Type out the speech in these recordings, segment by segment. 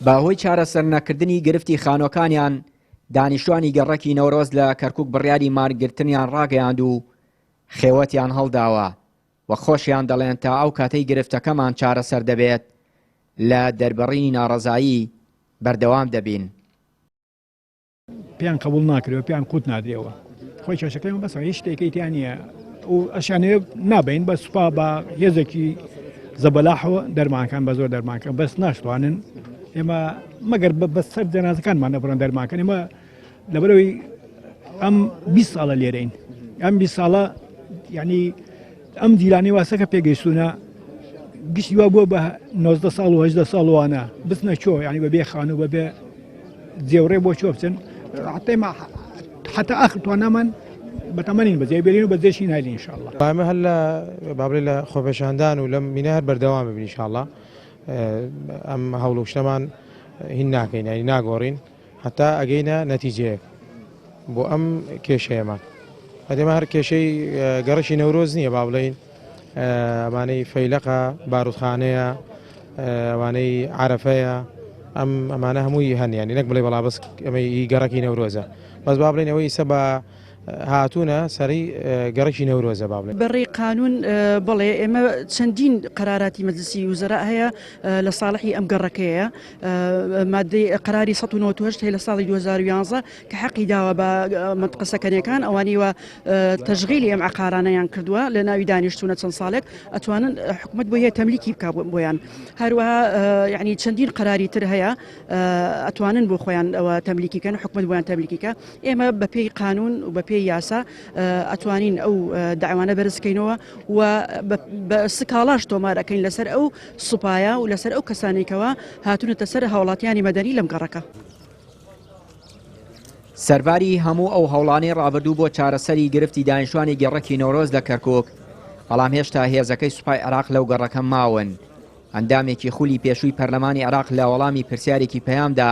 بەهۆی چارەسەرنەکردنی گرفتی خانووەکانیان، دانیشتوانی گەڕەکی نەورۆز لە کەرکوک بڕیاری مانگرتنیان ڕاگەیاند و خێوەتیان هەڵداوە، وەک خۆشیان دەڵێن تا ئەو کاتەی گرفتەکەمان چارەسەر دەبێت لە دەربڕینی ناڕەزایی بەردەوام دەبین. پێیان قبوڵ ناکرێ و پێیان قوت نادرێەوە خۆی کێشەکەی بەس هیچ شتێکی تیا نییە و ئەشانەیە نابین بە سوپا بە هێزێکی زەبەلاحەوە دەرمانکان بە زۆر دەرمانکەن بەس ناشتوانن ئێمە مەگەر بە سەر جەنازەکانمان نەبڕن دەرمانکەن ئێمە لەبەرەوەی ئەم 20 ساڵە لێرەین ئەم 20 ساڵە یعنی ئەم جیرانی واسەکە پێگەیشتونە گشتی وا بووە بە 19 ساڵ و 18 ساڵ وانە بچنە چۆ یعنی بەبێ خانوو بەبێ جێوڕێ بۆ چۆ بچن حتى ما حتى آخر توانامان بەتەمەنین بەجێ بێرین و بەجێشی نایلین ان شاء الله ئێمە هەر لە بابلێ لە خۆپێشاندان و لەم مینە هەر بەردەوام ببین ان شاء الله ئەم هەوڵ و شتەمان هین ناکەین یعنی ناگۆڕین هەتا ئەگەینە نەتیجەیەک بۆ ئەم کێشەیەمان. ئەدێمە هەر کێشەی گەڕەکی نەورۆز نییە با بڵێین ئەمانەی فەیلەقە باروتخانەیە ئەوانەی عرفەیە ئەم ئەمانە هەمووی هەن ینی نەک بڵێ بەڵا بەس ئەمەی گەڕەکی نەورۆزە بەس با بڵێن ئەوەی ئیسە بە هاتوونە سەری گەڕەکی نەورۆزە با بڵێین. بەڕێی قانوون بەڵێ ئێمە چەندین قەراراتی مەجلسی وزەرا هەیە لە ساڵحی ئەم گەڕەکەیە مادەی قەراری 198 هەیە لە ساڵی 2011 کە حەقی داوە بە مەنتقە سەکەنیەکان ئەوانەی وا تەشغیلی ئەم عەقارانەیان کردووە لە ناوی دانیشتونە چەند ساڵێک ئەتوانن حکومەت بۆ هەیە تەملیکی بکا بۆیان هەروەها یعنی چەندین قەراری تر هەیە ئەتوانن بۆ خۆیان ئەوە تەملیکی کەن حکومەت بۆیان تەملیکی کە ئێمە بەپێی قانون و بەپێی یاسا ئەتوانین ئەو داوانە بەرزکەینەوە و بە سکاڵاش تۆمار ئەەکەین لەسەر ئەو سوپایە و لەسەر ئەو کەسانەی کەوا هاتوونەتە سەر هاوڵاتیانی مەدەنی لەم گەڕەکە. سەرباری هەموو ئەو هەوڵانەی ڕابردوو بۆ چارەسەری گرفتی دانیشتوانی گەڕەکی نەورۆز لە کەرکوک، بەڵام هێشتا هێزەکەی سوپای عێراق لەو گەڕەکە ماون. ئەندامێکی خولی پێشووی پەرلەمانی عێراق لە وەڵامی پرسیارێکی پەیامدا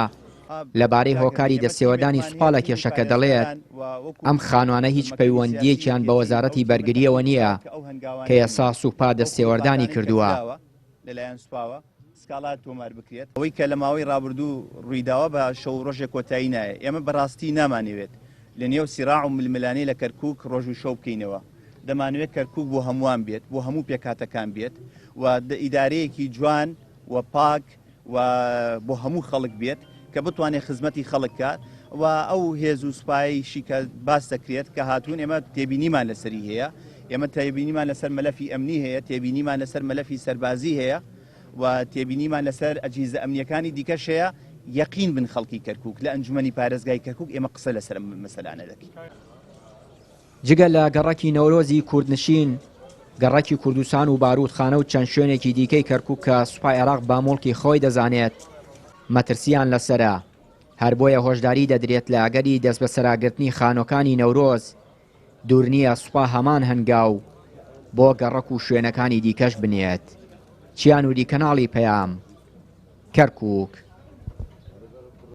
لەبارەی هۆکاری دەستێوەردانی سوپا لە کێشەکە دەڵێت، ئەم خانوانە هیچ پەیوەندییەکیان بە وەزارەتی بەرگرییەوە نییە کە ئێستا سوپا دەستێوەردانی کردووە. لەلایەن سوپاوە سکاڵا تۆمار بکرێت. ئەوەی کە لە ماوەی ڕابردوو ڕوویداوە بە شەو و ڕۆژێک کۆتایی نایە. ئێمە بەڕاستی نامانەوێت لە نێو سیراع و ململانێ لە کەرکووک ڕۆژ و شەو بکەینەوە. دەمانەوێت کەرکووک بۆ هەمووان بێت، بۆ هەموو پێکهاتەکان بێت و ئیدارەیەکی جوان و پاک و بۆ هەموو خەڵک بێت کە بتوانێت خزمەتی خەڵک کات و ئەو هێز و سوپایشی کە باس دەکرێت کە هاتوون ئێمە تێبینیمان لەسەری هەیە ئێمە تێبینیمان لەسەر مەلەفی ئەمنی هەیە تێبینیمان لەسەر مەلەفی سەربازی هەیە و تێبینیمان لەسەر ئەجهیزە ئەمنیەکانی دیکەش هەیە یەقین بن خەڵکی کەرکک لە ئەنجومەنی پارێزگای کەرکک ئێمە قسە لەسەر ئەم مەسەلانە دەکەین. جگە لە گەڕەکی نەورۆزی کوردنشین، گەڕەکی کوردستان و بارووتخانە و چەند شوێنێکی دیکەی کەرکووک کە سوپای عێراق بە موڵکی خۆی دەزانێت، مەترسییان لەسەرە، هەر بۆیە هۆشداری دەدرێت لە ئەگەری دەستبەسەراگرتنی خانووەکانی نەورۆز، دوور نییە سوپا هەمان هەنگاو بۆ گەڕەک و شوێنەکانی دیکەش بنێت. چیا نوری کەناڵی پەیام، کەرکووک.